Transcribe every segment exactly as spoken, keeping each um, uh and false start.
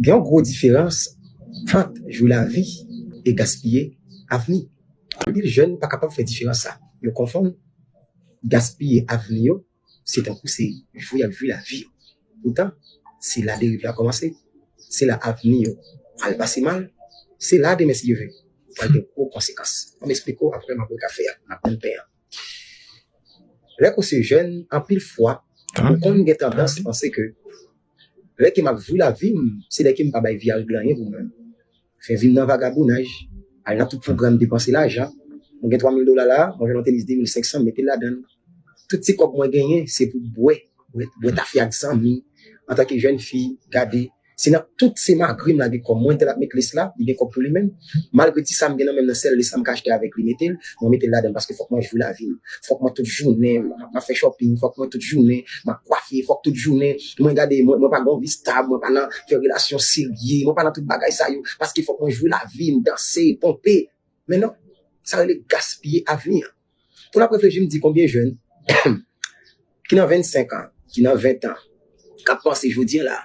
Gen yon gwo diferans ant jwi lavi e gaspiye avni. Anpil jèn pa kapab fè diferans sa. Yo konfonn gaspiye avni yo, se tankou se jwi y ap jwi lavi yo. Poutan, se la deriv la kòmanse. Se la avni yo al pase mal. Se la demen, si Dye vle, pral gen gwo konsekans. An m esplike w, apre m ap bwè kafe a, m ap tann pen an. Lè ke w se jèn, anpil fwa, ou konn gen tandans panse ke lè ke m ap jwi lavi m, se lè ke m pa bay vi a regle anyen pou mwen. Fè vi m nan vagabonaj, al nan tout pwogram depanse lajan. Mwen gen twa mil dola la, mwen jwenn yon tenis de mil senk san, m mete l ladan l. Tout ti kòb mwen genyen, se pou bwè, bwè, bwè tafya ak zanmi. Antanke jèn fi, gade, se nan tout se magri m lage kòb. Mwen, entèl ap met lis la, li gen kòb pou li menm. Malgre ti sa m gen nan men m nan, sèl lis la m ka achte avèk li, mete l, mwen mete l ladan l paske fòk mwen jwi lavi m. Fòk mwen tout jounen, m ap fè shopping, fòk mwen tout jounen, m ap kwafe, fòk tout jounen, mwen gade, mwen, mwen pa gen yon vi stab, mwen pa nan fè relasyon serye, mwen pa nan tout bagay sa yo, paske fòk mwen jwi lavi m, danse, ponpe. Men non, sa rele gaspiye avni an. Pou n ap reflechi, m di konbyen jèn ki nan vennsenk an, ki nan ven an, k ap panse jodi a la,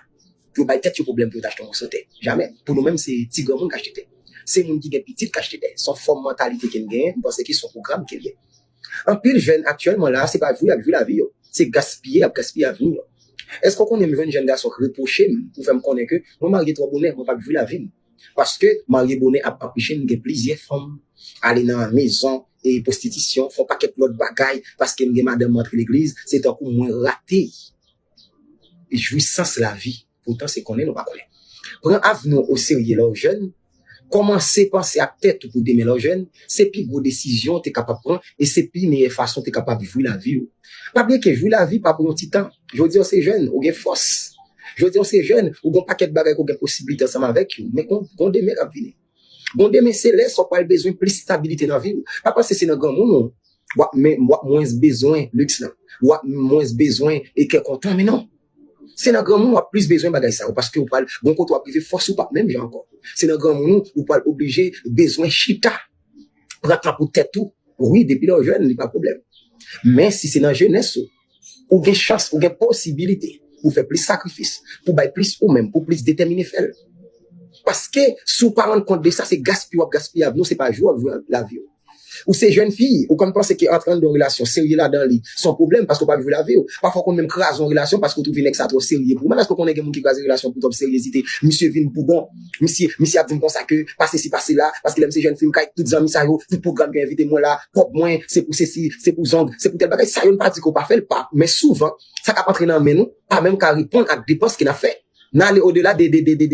pou yo bay tèt yo pwoblèm pou yo t achte yon moso tè. Jamè. Pou nou menm, se ti granmoun k achte tè. Se moun ki gen pitit k achte tè. Se yon fòm mantalite ke n genyen, m panse ke se yon pwogram ke l ye. Anpil jèn aktyèlman la, se pa jwi y ap jwi lavi yo, se gaspiye y ap gaspiye avni yo. Èske w konnen m jwenn jèn gason k repwoche m pou fè m konnen ke mwen marye twò bonè, mwen p ap jwi lavi m? Paske marye bonè ap anpeche m gen plizyè fanm, ale nan mezon e pwostitisyon, fè yon pakèt lòt bagay, paske m gen madanm, m antre legliz, se tankou mwen rate jwisans lavi. Poutan se konnen nou pa konnen. Pran avni w oserye lè w jèn, kòmanse panse ak tèt ou pou demen lè w jèn, se pi gwo desizyon w te kapab pran e se pi meyè fason w te kapab jwi lavi w. Pa bliye ke jwi lavi pa pou yon ti tan. Jodi a w se jèn, ou gen fòs. Jodi a w se jèn, ou gen yon pakèt bagay ke w gen posiblite ansanm avèk yo. Men gon, gon demen k ap vini. Gon demen se lè sa w pral bezwen plis stabilite nan vi w. Pa panse se nan granmoun ou w ap, men, w ap mwens bezwen liks lan. W ap mwens bezwen e kè kontan, men non. Se nan granmoun w ap plis bezwen bagay sa yo, paske w pral, gon kote w ap rive, fòs ou p ap menm jan ankò. Se nan granmoun ou, ou pral oblije bezwen chita, pran tan pou tèt ou. Wi, depi lè w jèn, li pa pwoblèm. Men si se nan jenès ou, ou gen chans, ou gen posibilite pou fè plis sakrifis, pou bay plis ou menm, pou plis detèmine fè l. Paske si w pa rann kont de sa, se gaspiye w ap gaspiye avni w, se pa jwi w ap jwi lavi w. Ou se jèn fi, ou konn panse ke antre anndan yon relasyon serye ladan li, se yon pwoblèm paske w p ap jwi lavi w. Pafwa w konn menm kraze yon relasyon paske w twouve nèg sa twò serye pou ou. Men èske w konnen gen moun ki kraze relasyon pou twòp seryezite? Misye vin pou bon. Misye, misye ap di m konsa ke pa sesi, pa sela, paske lè m se jèn fi, m ka ak tout zanmi sa yo, tout pwogram yo envite mwen la, kòb mwen, se pou sesi, se pou zong, se pou tèl bagay. Sa yo n pa di ke w pa fè l, pa. Men souvan, sa k ap antre nan men nou, pa menm ka reponn ak depans ke n ap fè. N ale odela de, de, de, de,